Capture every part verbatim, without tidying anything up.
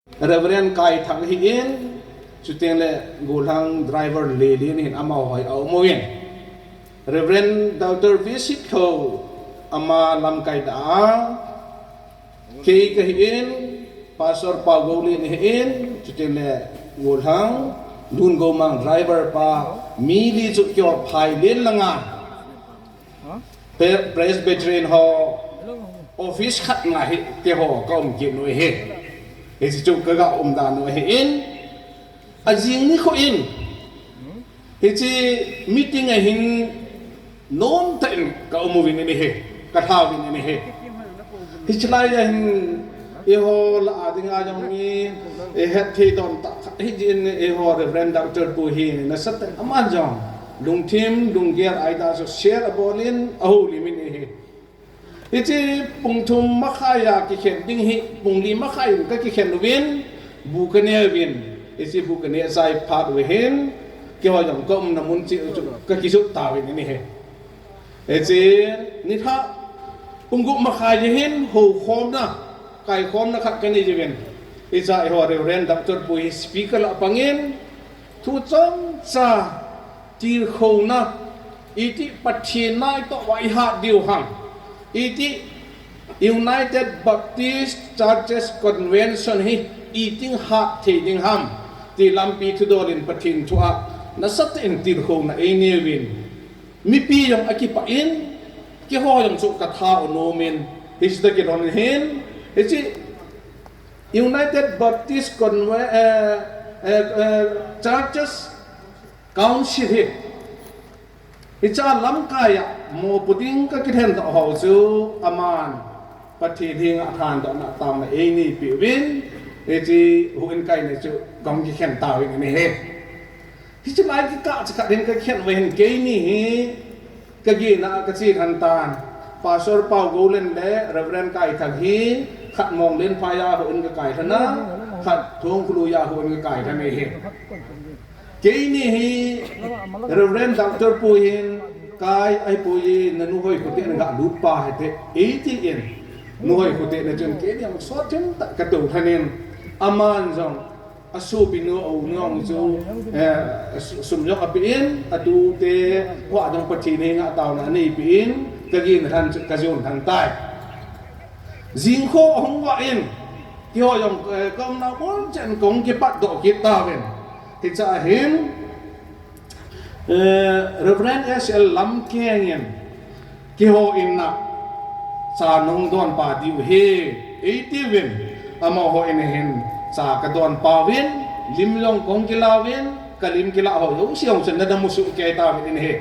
Reverend Kaithang hi in, chuteng le Golhang driver Lelin hin amaho hi aum uvin. Reverend Doctor V C Tho ama lamkai da a, kei kahi in, Pastor Pau Golin hi in, chuteng le Golhang Lun Gomang driver pa, mi li chu kio phai len langa. Pre- Presbyterian ho office khat nga hi keiho ka um kit u hi. Hichi chu ka ga um dan u hi in. Ajing nikho in. Hichi meeting a hin nomtah in ka um uvin ahi. Ka thauvin ahi. Hichi lai a hin eiho la a dinga jong mi, eh, hetthei don tah khat hi jin eiho Reverend Doctor Pu hi nasatah in aman jong lungthim, lunggel a ida chu share abol in ahoulim in ahi. Hichi pung thum makhai a kikhen ding hi, pung li makhai in ka kikhen uvin, bu ka ne uvin, hichi bu ka ne chai phat u hin, keiho jong ka umna mun chi chu ka kijot tauvin ahi. Hichi, nilhah pung gup makhai a hin houkhomna, kaikhomna khat ka nei uvin. Hicha eiho Reverend Doctor Pu hi speaker la pang in, thu chomcha tilkhouna, iti Pathen natoh va i hat diu ham, iti United Baptist Churches Convention hi itin hat thei ding ham, ti lampi thudol in Pathen thu a nasatah in tilkhouna ei ne uvin. Mipi jong akipah in, keiho jong chu ka tha u nom in, hichi ta kidon hin, hichi United Baptist Conve- eh, eh, eh, Churches Council hi, hicha lamkai a mopo ding ka kilhen doh ho chu aman Pathen henga thandohna taona ei neipi uvin, hichi houin kaina chu ka hung kikhen tauvin ahi. Hichi lai kikah chu khat hin ka khen uva hin keini hi ka gina ka chi lhan tan. Pastor Pau Golin le Reverend Kaithang hi khat Monglenphai a houin ka kai lhan a, khat Thongkulu a houin ka kai lhan ahi. Keini hi Reverend Doctor Pu hin kai ahipoi, nanu Hoikhote na ga lut pa hite, eitin. Nu Hoikhote na chun keini jong sot thim tah ka tou lhan in, aman jong asopinu, aunu jong chu, eh, su- sum jong ape in, atute, kua jong Pathen henga taona aneipi in, ka gin lhan chu ka jon lhan tai. Jingkho ahung vah in, keiho jong, eh, ka umna mun chan ka hung kipat doh kit tauvin. Hicha hin, eh, Reverend S L Lamkeng in, keiho in a cha nahung don pa diu ahi, eitiuvin, amaho in hin cha ka don pauvin, lim jong ka hung kilauvin, ka lim kila ho jouse jong chun na damu soh kei tauvin ahi.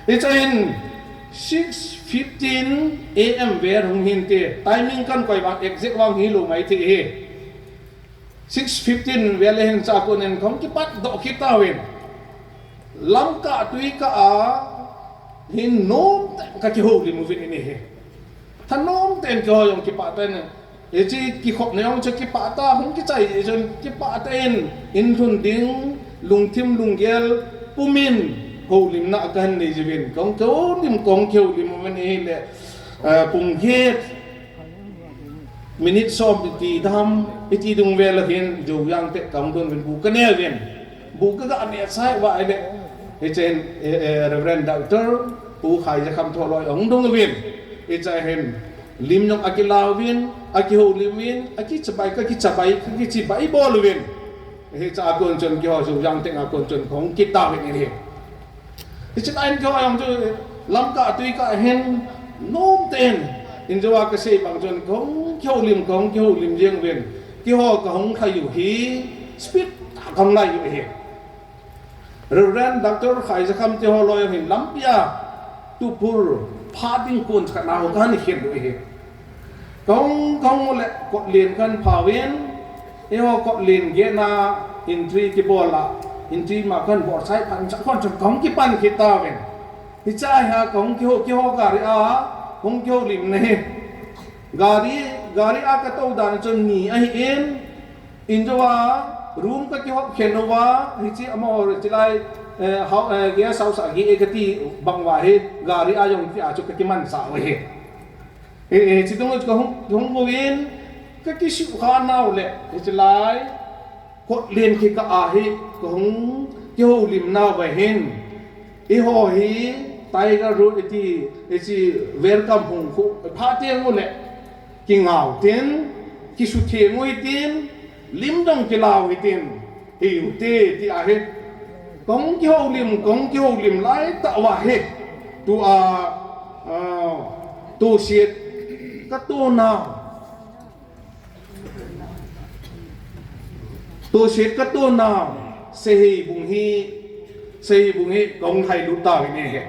Hicha hin six fifteen A M vel hung hinte, timing kan koi vang exact vang hilou maithei ahi. Six fifteen vel a hin cha kon in ka hung kipat doh kit tauvin. Lamkah tuikah a hin nomtah in ka kihoulim uvin ahi. Thanom tah in keiho jong kipah tah in. Hichi kikhopna jong chu kipah tah, hung kichai jeh chun kipah tah in, in lhun ding, lungthim lunggel pum in houlimna ka hin nei jiuvin. Ka hung kihoulim, ka hung kihoulim uvin ahile, eh, pung get minute som iti dam, iti dung vel a hin, Joujang te ka hung don uvin bu ka ne uvin. Bu ka ga ne chai uva ahile, hichen, eh, eh, Reverend Doctor Pu Khaijakham Tholoi ahung dong uvin. Hicha hin, lim jong akila uvin, akihoulim uvin, akichabai, ka kichabai, ka kichabai bol uvin. Hicha a kon chun keiho Joujang te a kon chun ka hung kit tauvin ahi. Hichi lai in keiho jong chu Lamkah tuikah hin nomtah in, in jouva ka sei bang chun ka hung kihoulim, ka hung kihoulim jeng uvin. Keiho ka hung lhai u hi, speed tah a ka hung lhai u ahi. Reverend Doctor Khaijakham te holoi hin lampi a tuphur pha ding kon khat na ho ka hin khen u ahi. Ka hung, ka hung u le kotlen ka hin phah uvin, eiho kotlen gate na entry kibol a, entry ma ka hin bol chai phat in cha kon chun ka hung kipan kit tauvin. Hicha hi a ka hung kiho, kiho gari a, hung kihoulim na hi. Gari, gari a ka tou dan chun ni ahi in, in jouva, room ka kihop khen uva, hichi amaho hichi lai, eh, hou, eh, guest house a geh e ka ti bang uva hi, gari a jong ti a chu ka kimansah u ahi. Eh, eh, hichi tung chu ka hung, hung uvin, Ka kisuhkha nau le, hiche lai, kotlen kikah a hi, kahung kihoulim nau va hin. Eiho hi, Tiger Road iti, hiche welcome hung khu, pha teng u le, kingau tin, kisutheng u hitin, lim dong kilau hitin, hi u te, ti ahi. Kahung kihoulim, kahung kihoulim lai tah uva hi. Tua, ah, toset, kato nau. Toset kato nau, Sehei bung hi, Sehei bung hi, kahung lhailut tau hi ne he.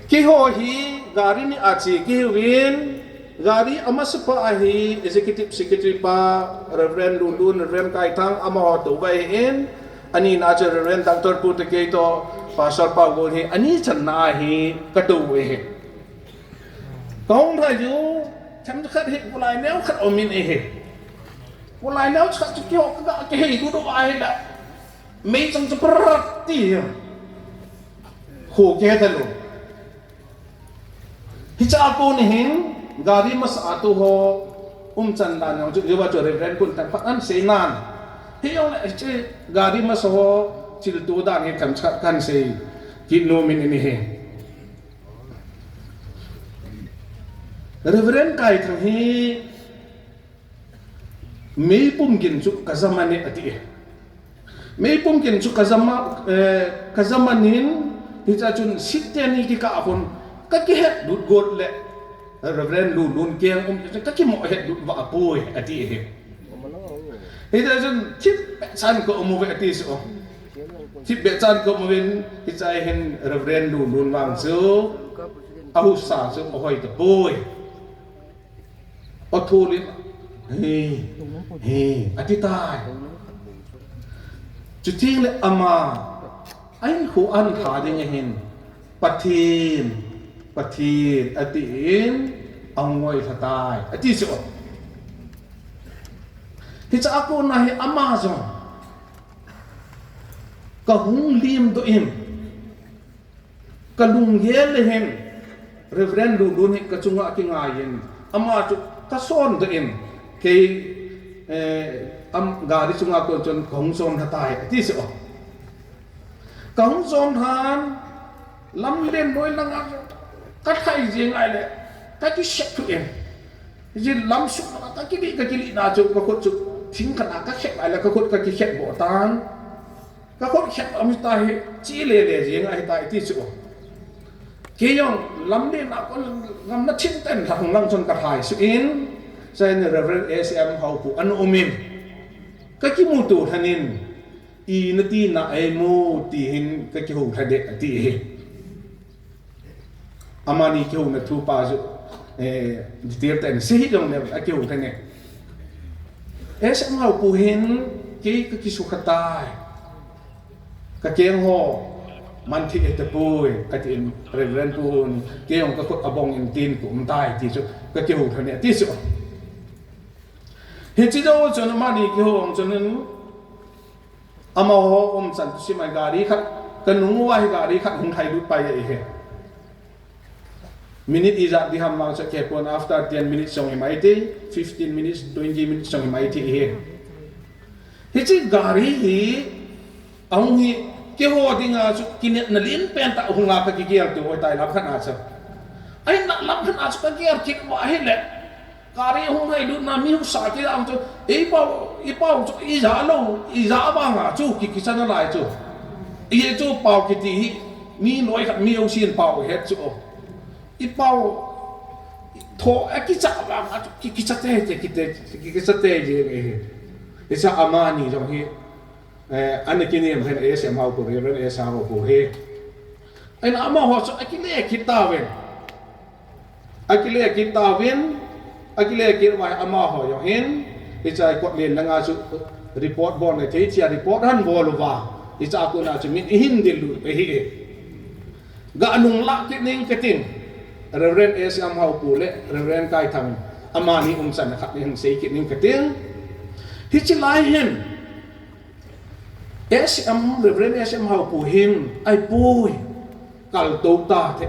Keiho hi, gari ni a che kahiuvin, gari amasapa ahi, Executive Secretary pa, Reverend Lunlun, Reverend Kaithang, amaho tou uva ahin, ani na chu Reverend Doctor Pu Takei toh, Pastor Paugol hi, ani channa ahi, katou u ahi. Kahung lhai u, themkhat hi kulai neo khat aumin ahi. Kulai neo khat chu keiho kaga kiheilut u ahi la. Meichang chu prat ti hi. Kho kihe talou. Hiche a kon hin, gari masa a tou ho, umchan dan jong chu, hiva chu Reverend Pu Takei khat ahin seinan. Hijongle hiche gari masa ho, chilto dan hi themkhat kahin sei kit nomin ahi. Reverend Kaithang hi meipum gin chu kajam ane ati e. Meipum gin chu kajam a, eh, kajam anin, hichea chun Sikh teni kikah a kon kakihetlut got le Reverend Lunlun keng um kakimoh hetlut vah poi ati e. Hichea chun thipbeh chan kaum uve ati chu. Thipbeh chan kaum uvin, hichea hin Reverend Lunlun vang chu, ahusa chu ahoi tapoi. Athulin, he, he, ati tai. Chuteng le ama, ahinkho ahin lha ding ahin, Pathen, Pathen, atin, ahung ngoi lha tai, ati chu. Hichea kona hi ama jong, kahung limdoh in, kalunggel le hin, Reverend Lunlun hi kachunga akingaiyin, ama chu kasondoh in, kei, eh, am, gari chunga kon chun kahung chom lha tai, ati chu. Kahung chom lhan, lamlen noi langa, kalhai jeng ahile, kakisep thu in. Hiche lamsung langa kakilih, kakilih na chu, kakhut chu, thing khat a kakhet ahile, kakhut kakikhet boh tan. Kakhut khet aum hita hi, chi lele jeng ahitai ti chu. Kei jong lamlen a kon gamna thim ten lhang lang chun kalhai suh in, chuin Reverend S M Haopu ana umin, kakimuto lhonin, ina tina eimu ti hin kakihou lhon e ati hi. Amani kihouna thu pa chu, eh, detail tah in sei hih jongle akihou lhon e. S M Haopu hin kei kakisukha tai. Kakeng ho man thei tapoi, katin Reverend Pu in, kei jong kakhut abong in tin kaum tai ti chu kakihou lhon e ati chu. Hiche jou chun amani kihou jong chun, amaho umchan thusim a gari khat, kanung uva hi gari khat hung lhailut pai ahi. Minute ijat ding ham vang chu kipon, after ten minutes jong hi mai thei, fifteen minutes, twenty minutes jong hi mai thei ahi. Hiche gari hi, ahung hi, keiho dinga chu kinepna lenpen tah hung a kakigel tou ahitai lam khat a chu. Ahinla lam khat a chu kagel kit uva ahile. Gari hung lhailut na mi husa kit a chu, ei pao, i pao chu ija lou, ija vanga chu ki, kicha nalai chu. Ei chu pao kiti hi, mi loi khat mi jousen pao het chu. I pao, tho, akicha vanga chu, ki, kicha tei tei, ki tei, ki, kicha tei tei ahi. Hichea amani jong hi, eh, ana kinem hen S M Haopu, Reverend S M Haopu hi. Ahin amaho chu akile kit tauvin. Akile kit tauvin, akile kit uva amaho jong hin, hichea kotlen langa chu report bol le thei, hichea report ahin bol uva, hichea kona chu min ahin del lut ahi. Ga nung lah kit ning kating, Reverend S M Haopu le Reverend Kaithang, amani umchan khat nei hin sei kit ning kating. Hiche lai hin, S M, Reverend S M Haopu hin, ahipoi, kaltou ta te.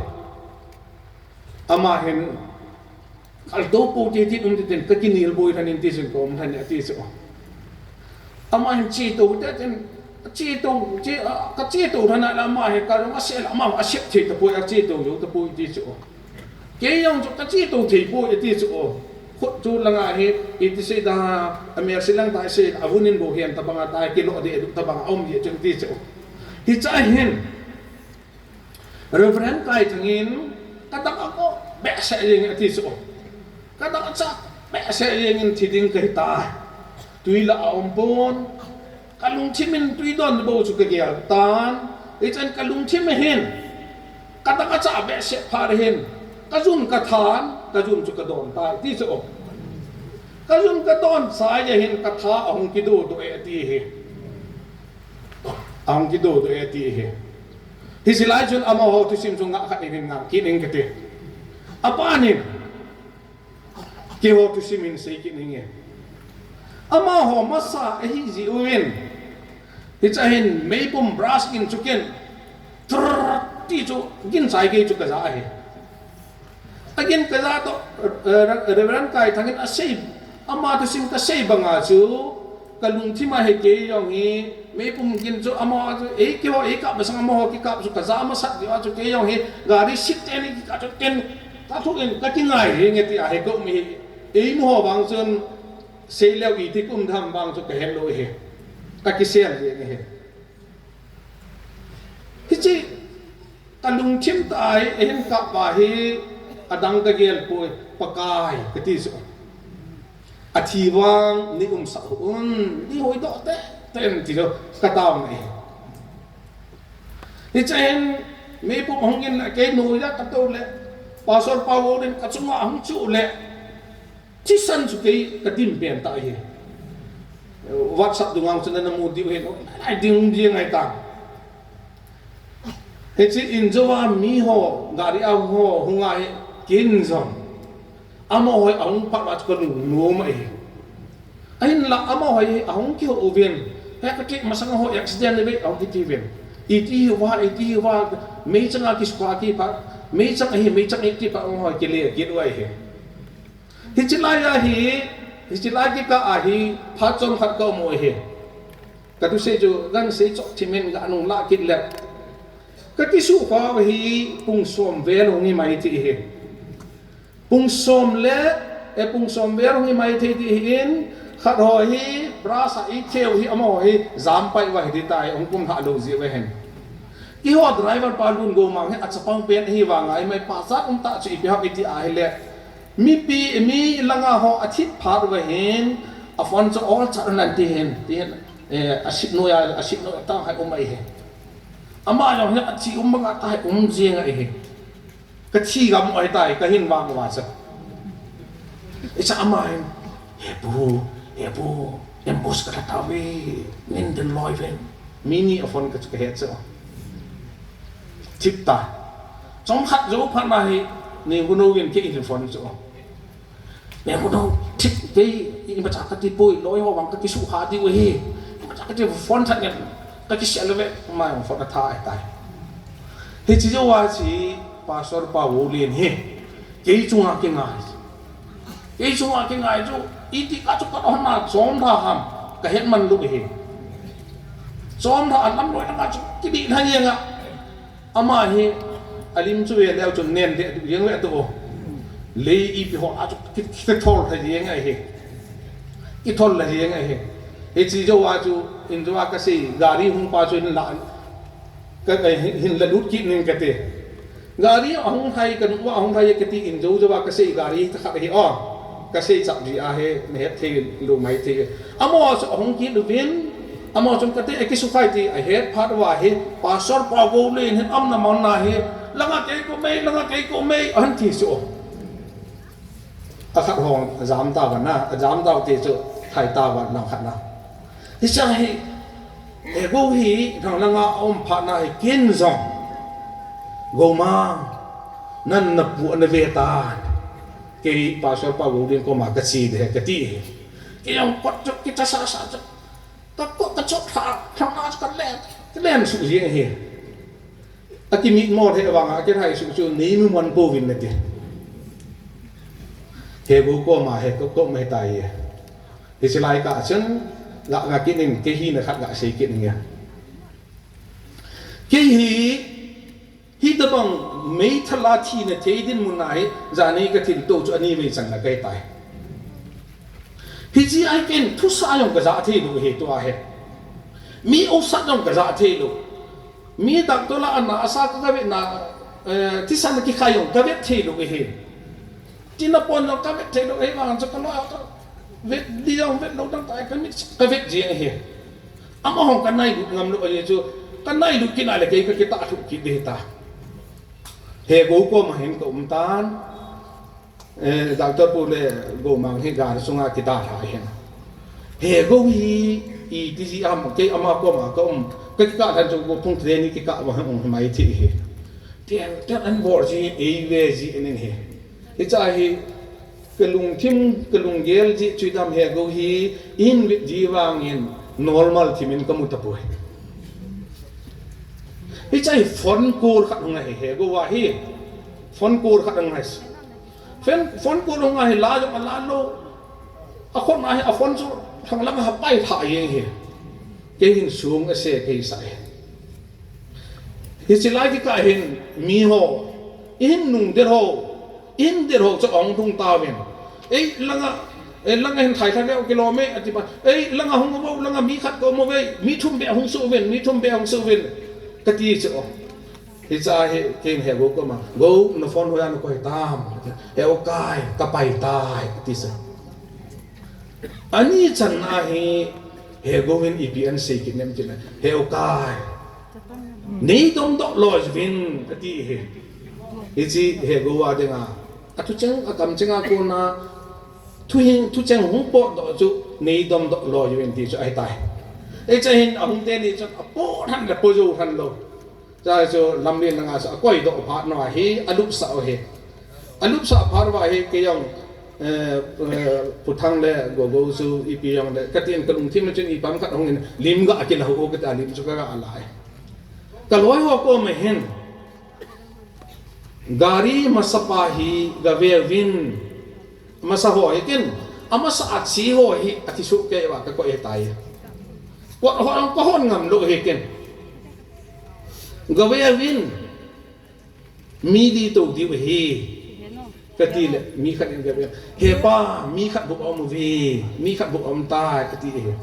Ama hin, Kaltou pou te tin um te tin, kakinel boi lhon in ti chun kaum lhon in ati chu. Ama hin chetou te tin, chetou, che, a, kachetou lhon a la ama hi kalung asel, ama asep thei tapoi, achetou jou tapoi ti chu. Kei jong chu kachetou thei poi ati chu. Khut chu langa hi, iti sei da, amel sei lang ta sei, avun in bou hian tabang a ta, kilo de tabang a um de chun ti chu. Hicha hin, Reverend Kaithang in, kadang a ko behseh jeng ati chu. Kadang a cha behseh jeng in thi ding kahi ta. Tui la a um pon. Kalungthim in tui don bou chu kagel tan. Hichan kalungthim hin. Kadang a cha behseh phat hin. Kajun kathan, kajun chu kadon ta ati chu. Kajun kadon sa ya hin katha ahung kido do e ati hi. Ahung kido do e ati hi. Hiche lai chun amaho thusim chu ngah khat in ngah kit ing kati. Apan in, keiho thusim in sei kit ing e. Amaho masa ahi ji uvin. Hicha hin meipum brush in chu kin. Trrr ti chu gin chai kei chu kaja ahi. Again, kaja to, eh, Reverend Kaithang in asei, ama thusim kasei banga chu, kalungthim a hi kei jong hi, meipum gin chu ama chu, ei keiho, ei kap masang amaho kikap chu, kaja masat keiho chu, kei jong hi, gari sit te ni kikap chu, ken, ta thu in, kakingai hi nge ti a hi, kaum hi, eimu ho vang chun, sei leu iti kum tham vang chu, kahet lou hi, kakisel hi nge hi. Hiche, kalungthim tai, ahin kap va hi, adang kagel poi, Pakai, kati chu. Athi vang, nei umsah un, nei hoi doh tei, tei ti chu, katao nai. Hiche hin, meipum hung in, kei noi la katou le, Pastor Paul in kachunga hung chu le, Thisan chu kei kadim pen ta hi. WhatsApp dunga chu nana mu diu hin, lai ding ding ngai ta. Hiche in jouva mi ho, gari a ho, hung a hi, kin jong. Amaho hi ahung phat va chu kalung nom ahi. Ahinla amaho hi ahung kihou uvin. He kati masang ho accident le ve ahung kiti uvin. Iti hi va, iti hi va, meichang a kisukha kiphat, meichang ahi, meichang ahi kiphat amaho kile kit u ahi. Hiche lai a hi, hiche lai kikah a hi, phat chomkhat ka um u ahi. Ka thusei chu, kan sei chom thim in ka nung lah kit le. Ka kisuhkhah u hi, pung som vel hung hi mai thei hi. Pung som le, eh, pung som vel hung hi mai thei ti hi in, khat ho hi, brush a i theu hi, amaho hi, jam pai uva hi ti tai, hung kum lha lou jeh uva hin. Keiho driver pa Lungomang hi, achapang pen ahi vang a, i mai pa jat um tah chu ipi ham iti ahile. Mipi, mi langa ho athi phat uva hin, a phone chu ol chat nan ti hin, ti hin, eh, a sit noiya, a sit noiya tang hai um ahi. Ama jong hi athi um banga tah hai um jing ahi. Ka thi gam ahi tai, ka hin vang uva chu. Hiche ama hin, "He pu, he pu, ambush ka lha tauve, nin din loi ven." Mi ni a phone ka chu ka het chu. Thip ta. Chomkhat jou phat na hi, Nengkunou in kei in phone chu. Nengkunou, thip kei, imacha kati poi, loi ho vang ka kisuhkhah diu ahi. Imacha kati phone tha ngen, ka kisel uve, ama jong phone atha ahi tai. Hiche jouva chu, Pastor pa Wolen hi, kei chunga kingai. Kei chunga kingai chu, iti kah chu ka hon na chom lha ham, ka het man lou hi. Chom lha a lam loi langa chu, kidih lha jeng a. Ama hi, alim chu ve leu chun nen de, jeng ve tu. Lei ipi ho a chu, ki, kithol lha jeng ahi. Kithol lha jeng ahi. Hiche jouva chu, in jouva ka sei, gari hung pa chu in la, ka, eh, hin, hin la lut kit ning kati. Gari ahung lhai, ka nu va ahung lhai kati in jou jouva ka sei gari tah khat ahi o. Ka sei chap ji ahi, na het thei lou mai thei. Amaho chu ahung kit uvin, amaho chun kati a kisukha e ti ahet phat uva hi, Pastor pa Wolen hin amna manna hi, langa kei ka um e, langa kei ka um e, ahin ti chu. Akhat hong jam tauva na, ajam tau ti chu, thai tauva lang khat na. Hiche hi, eh, Gou hi, nang langa um phat na hi kin jong. Goumang, nan na pu ana ve tan. Kei Pastor pa Wolen koma ka che de, ka ti. Kei jong kot chu, kei cha sa sa chu. Ka kot ka chot pha, pha na ka len, ka len suh jeng hi. Akimit mo the vang a, akithai suh chu, nei mu man pouvin nati. He go koma he ko ko me tai. Hiche lai kah chun, ga ga kit in, kei hina khat ga sei kit in. Kei hi, hitabang meithal a thina thei dinmun a hi, janhi ka thilto chu ani vei channa kahi tai. Hiche a hi ken thusah jong ka ja thei lou hi tua hi. Mi osat jong ka ja thei lou. Mi doctor la ana asa ka ga vetna, eh, thisan kikhai jong ka vet thei lou hi. Tina pon jong ka vet thei lou, hivang chu ka loi a ka vet di jong vet lou dang tai ka mit ka vet jeng hi. Amahon ka nailut ngam lou ahi chu, ka nailut kit a le kei ka kitah lhuh kit ding ta. He go koma hin ka um tan. Eh, doctor pu le go mang hi gari sunga kidalha hin. He go hi iti ji am, kei ama koma ka um, ka kikah lhan chu go phung thei ni kikah va hung mai thi hi. Tiang, tiang an bol ji, ei ve ji nin hi. Hiche hi, ka lungthim, ka lunggel ji chu dam he go hi, in vit ji vangin normal thimin ka mu tapoi. Hiche hi phone call khat hung ahi, he go a hi. Phone call khat hung ahi. Phone, phone call hung ahi, la jong ala lou. A khut na hi, a phone chu thang lang ha pai tha jeng hi. Kei hin sung ase kei sa hi. Hiche lai kikah hin mi ho, i hin nung der ho, i hin der ho chu ahung lhung tauvin. Ei, langa, ei, langa hin thai thai leu kilom e, ati pa. Ei, langa hung uvo, langa mi khat ka um uve, mi thum beh hung soh uvin, mi thum beh hung soh uvin. Kati chu. Hiche a hi, kei in he go koma. Go, na phone hoiya na koi tam. He o kai, ka pai tai, kati sa. Ani channa hi, he go in ipi ana sei kit nem tina. He o kai. Nei dom doh loi uvin, kati hi. Hiche he go a dinga. A thucheng, a kamcheng a kona, thuhing, thucheng hung potdoh chu, nei dom doh loi uvin ti chu ahi tai. Hiche hin ahung teni chun, apo than le po jou than lou. Chua chu lamlen langa chu akoi doh phat nau hi, alupsah u hi. Alupsah phat uva hi kei jong, eh, eh, Pu Thang le Gogo chu ipi jong le, ka tin ka lungthim a chun ipi ham khat hung in lim ga kilah u kati a lim chu ka ga la e. Ka loi ho koma hin. Gari masa pa hi ga ve uvin. Masa ho hi kin, amasa a che ho hi, athi suh kei uva ka koi ahi tai. Kot ho jong ka hon ngam lou hi kin. Ga ve uvin, mi di to diu hi. Kati le, mi khat in ga ve. He pa, mi khat bou aum uve, mi khat bou aum tai, kati hi.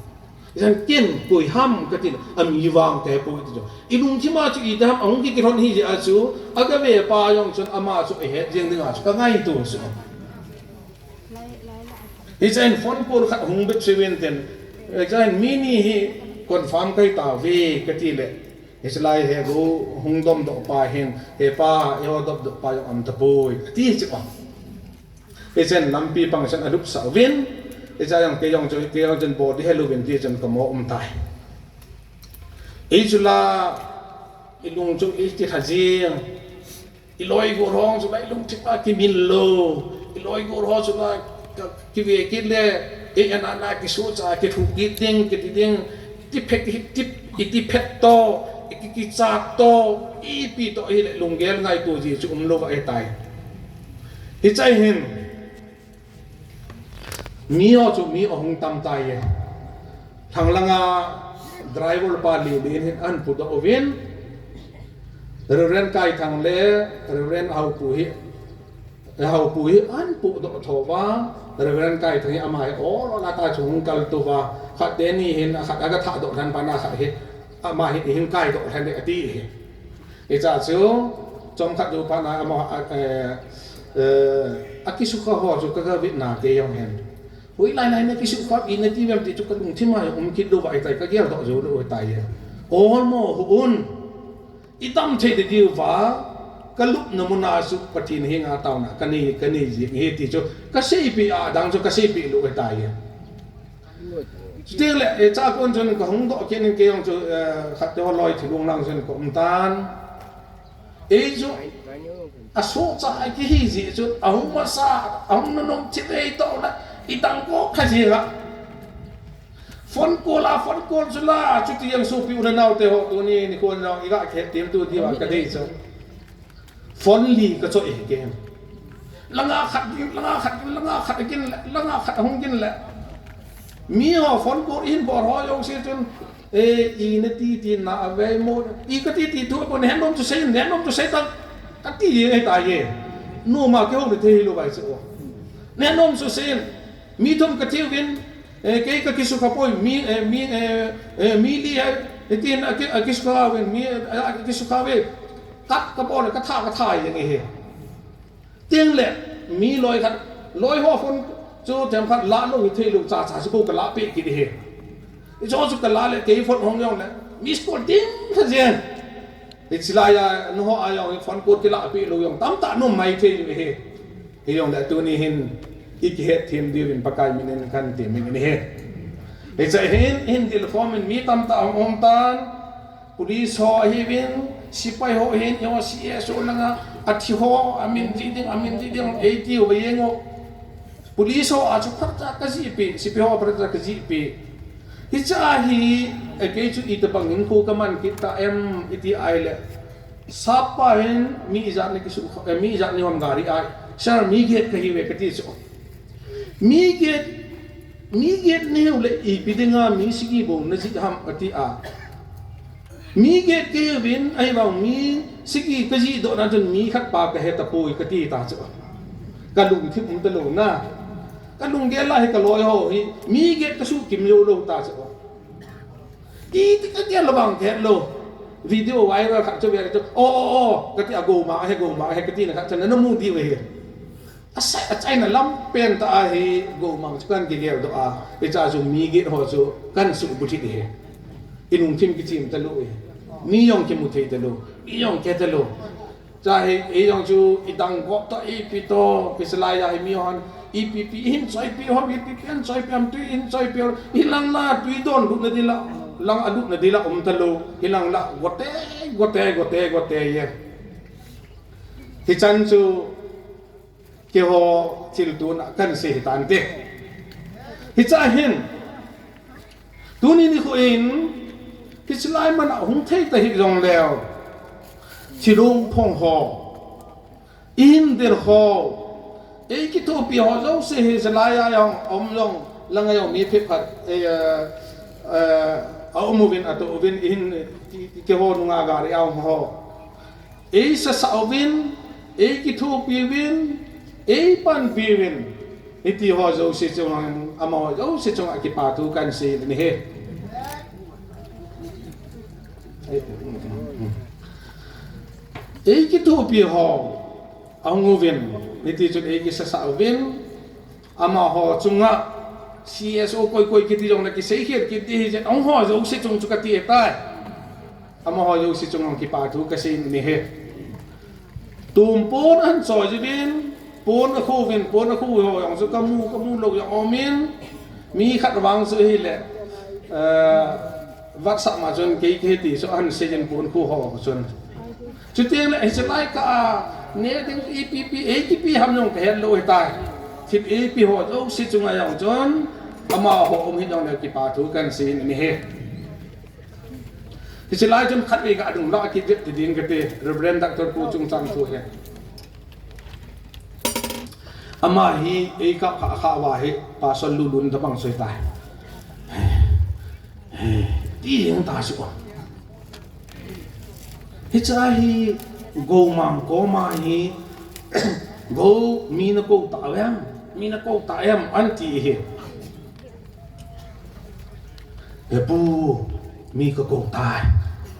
Jan ken koi ham kati le, ami vang kahe poi ti chu. I lungthim a chu iti ham, ahung kikilhon hi jeh a chu, aga ve pa jong chun ama chu ahet jeng ding a chu, ka ngaito chu. Hiche hin phone call khat hung bit se ven ten, hiche hin mi ni hi confirm kahi tauve kati le, hiche lai he go hung dom doh pa hin, he pa, eiho dom doh pa jong aum tapoi, ati chu. Hichun lampi pang chun alupsah uvin, hiche jong kei jong chu, kei jong chun body hello uvin ti chun ka mo um tai. Ei chu la, i lung chu i ti kha jing, i loi gol ho chu la, i lungthim a kimin lou, i loi gol ho chu la, ka, kive kit le, ei ana na kisuhcha, kithu kit ding, kiti ding, ti phet, ti, i ti phet to, i ki, kichat to, ipi to, ahile lunggel ngaito ji chu um lou ahi tai. Hiche hin, mi ho chu mi ahung tam tai e. Thang langa driver pa Lelen hin ahin pudoh uvin. Reverend Kaithang le Reverend Haopu hi, Haopu hi ahin pudoh tho uva. Reverend Kaithang hi ama hi ol ol a ta chu hung kal tou va. Khat teni hin, khat aga thah doh lhan pa na khat hi. Ama hi, hin kai doh lhan ding ati hi. Hiche chu, chomkhat jou phat na ama, a, eh, eh, akisukha ho chu ka, ka vetna kei jong hin. Hoilai lai na kisukha, i na ti vem ti chu ka lungthim a jong um kit lou va ahi tai, ka gel doh jou lou ahi tai. Olmo hih un. I dam thei ding diu va, ka lupna mun a chu Pathen henga taona ka nei, ka nei jing ahi ti chu, ka seipeh a dang chu ka seipeh lou ahi tai. Chuteng le, eh, chua kon chun ka hung doh kit in kei jong chu, eh, khat te ho loi thilong lang chun ka um tan. Ei chu, asohcha a kihi jeh chun, ahung masa, ahung nanom thei ve toh la, i dang ko kha jeh a. Phone call a, phone call chu la, chuti jong sopi u le nao te ho tuni, nikho nao, i ga khet tem tu diu va ka dei chu. Phone li ka choi e ken. Langa khat gin, langa khat gin, langa khat gin le, langa khat hung gin le. Mi ho phone call in bol ho jong si chun, eh, i na ti ti na a ve mo, i ka ti ti thu a pon, nen nom chu sei, nen nom chu sei ta, ka ti ye, eh, ta ye. Nu ma ke ho le thei lo vai se o. Nen nom chu sei, mi thum ka thiu vin, eh, kei ka kisukha poi, mi, eh, mi, eh, eh, mi li, eh, eh, tin a ki, a kisukha vin, mi, eh, a kisukha ve. Ka, ka bol, ka tha, ka tha ye nge he. Ting le, mi loi khat, loi ho phone chu themkhat la lo hi thei lo cha cha chu ko ka la pe kit hi. I cho chu ka la le kei phone hong jong le, miss call ding tha jen. Hichi lai a, nu ho a jong phone call ki la pe lo jong tam ta nu mai thei hi. Hi jong le tuni hin, i ki het thim diu in Pakai min in kan ti min ni hi. Hichi hin, hin dil form in mi tam ta hong hong tan, Police ho ahiuvin, sipai ho ahin, eiho C S O langa, athi ho, amin ji ding, amin ji ding, eitiu va jeng o. Police ho a chu phatcha ka jih pi, sipai ho phatcha ka jih pi. Hicha hi, eh, kei chu itobang in khu ka man kit ta em, iti ai le. Sapa hin, mi ijat ni kisu, eh, mi ijat ni hom gari ai. Sir, mi get ka hi ve ka ti chu. Mi get, mi get ni u le ipi dinga mi sigi bou na jih ham ka ti a. Mi get kei uvin, ahivang mi sigi ka jih doh na chun mi khat pa ka he tapoi ka ti ta chu. Ka lungthim um ta lou na. Ka lunggel a hi ka loi ho hi, mi get ka sukim jou lou ta chu. Iti ka gel lou vang ka het lou. Video viral khat chu ve ka chu. O, o, o, ka ti a Gomang ahi, Gomang ahi, ka ti na khat chu na na mu diu ahi. Asai, achaina lam pen ta ahi, Gomang chu kan kigel doh a, hicha chu mi get ho chu kan suhbulhit hi. I lungthim kichim ta lou hi. Mi jong kimu thei ta lou, mi jong ke ta lou. Cha hi, ei jong chu i dang gop ta ipi to, kisalai a hi mi hon, ipi pi, hin choi pi hom, ipi pi, hin choi pi hom, tui hin choi pi hom, hi lang la, tui don lut na di la, lang a lut na di la, um ta lou, hi lang la, gote, gote, gote, gote ye. Hichan chu, Keiho thil tuna kan sei hi tante. Hicha hin. Tuni nikho in, hichi lai mana hung thei ta hi jong leu. Thilung phong ho. Ihin dil ho. Ei kithopi ho jouse hi hichi lai a jong, um jong, langa jong mi phabep khat, eh, eh, eh, a um uvin, a to uvin, ihin, i, i, keiho nunga gari a um ho. Ei sasa uvin, ei kithopi uvin, ei panpi uvin, hiti ho jouse chunga, amaho jouse chunga kipa thu kan sei ni he. Ei kithopi ho, ahung uvin, hiti chun ei kisasa uvin, Amaho chunga C S O koi koi kiti jong na kisei khel kiti hi jeh, amaho jouse chung chu kati tai. Amaho jouse chung jong kipa thu kasei ni he. Tumpon ahin choi jin, pon akhu vin, pon akhu ho jong chu kamu, kamu lou jong umin, mi khat vang chu hile, eh, WhatsApp ma chun kei kei ti chu ahin sei jin pon khu ho chun. Chuteng le, hichi lai kah a, ne ding ipi pi, ei kipi ham jong kahet lou hitai. Thil ipi ho jouse chunga jong chun, amaho um hi jong le kipa thu kan sei ni he. Hichi lai chun khatvei ga adung la kit vet ti ding kati, Reverend Doctor Pu Chungchang thu he. Ama hi ei kap kha kha uva hi, Pastor Lulun tabang soi tai. Ti jeng ta chu. Hicha hi Gomang koma hi, Go mi na kou ta em, mi na kou ta em, an ti hi. He pu, mi ka kou tai.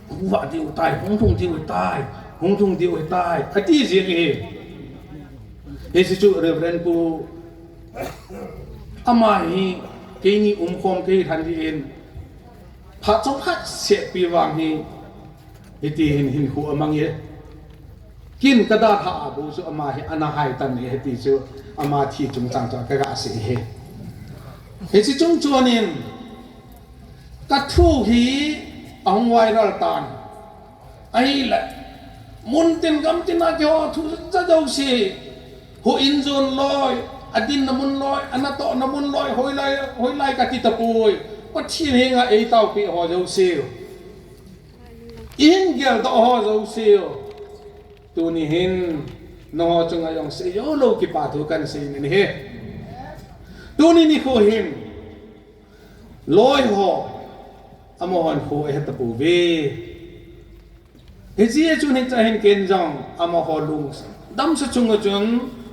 Hung vah diu tai, hung lhung diu tai, hung lhung diu tai. Ati jeng hi. Hichi chu Reverend Pu, ama hi, keini umkhom kei lhan ding in, phat chomkhat sehpi vang hi, hiti hin hinkho amang e. Kin ka dalha a bou chu ama hi ana hai tan e, hiti chu ama thi chungchang chu ka ga sei e. Hichi chung chuan in, ka thu hi ahung viral tan. Ahile, mun tin gam tin a keiho thu ja jouse, houin jon loi, adinna mun loi, anatohna mun loi, hoilai, hoilai kati tapoi, Pathen henga eitaopi ho jouse. Ihin geldoh ho jouse. Tuni hin, Nangho chunga jong seijou lou kipa thu kahin sei in ahi. Tuni nikho hin loi ho amahon kho ahe tapouve. Hiche a chun hiche a hin ken jong amaho lungdamsa chunga chun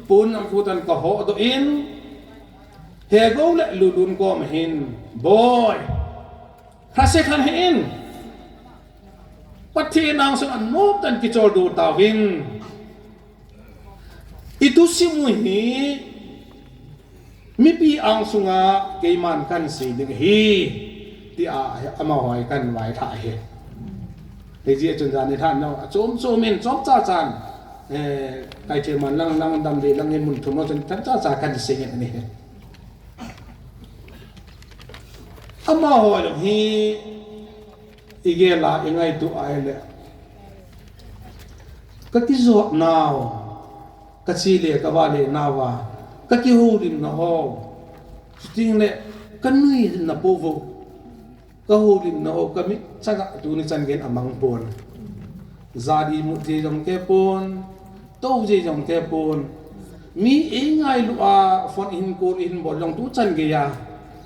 pon lam khu tan kahodoh in, Hegou le Lulun koma hin, Boi, lhase lhon hih in, Pathen angsunga noptah in kicholdo tauvin. Itusim u hi mipi angsunga keiman kahin sei ding ahi, tia amaho hi kahin vailhah ahi. Hijeh chun jan nilhah nau achom chom in chomcha chan, eh, Kaithe man lang lang, Damlei lang in mun thum ho chun chomcha cha kahin sei in ahi. Amaho jong hi igel a ingaito a ahile, kakijot nau, kache le kavale nauva, kakihoulimna ho, chutengle kanuina pou vo, kahoulimna ho, kamit changa tuni chan geiyin amang pon. Jadi mut jeh jong kei pon, tou jeh jong kei pon. Mi eingailu a phone ihin call ihin bol jong tuchan geiya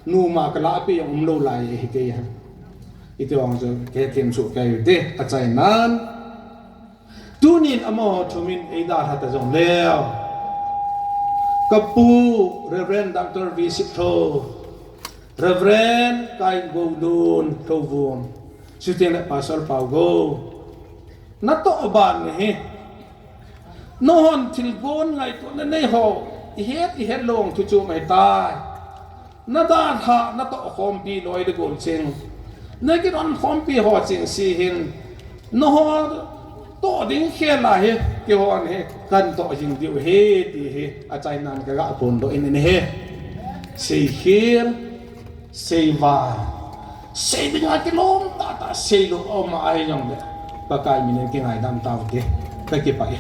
numa kalahpeh jong umlou lai ahi keiya. Hiti vang chu kahethem soh kei ute, achainan. Tunin amaho thumin eidalha ta jongleu, kapu Reverend Doctor V Siplhou, Reverend Kaigolun Lhouvum, chutengle Pastor Paugou, natoh ban ahi. Nanghon thilgon ngaito nanei ho ihet ihet lou thu chu ahitai. Nadalhah, natoh khompi loi le gol cheng, nakidon khompi ho chengse hin, nangho toh ding khel a hi keihon hi kahin toh jing diu ahi ti hi achainan kaga phondoh in ahi. Seikhel, seivai, sei dinga kilom tahtah seilou aum ahi jongle, Pakai min in kingaidam taute, kakipah e.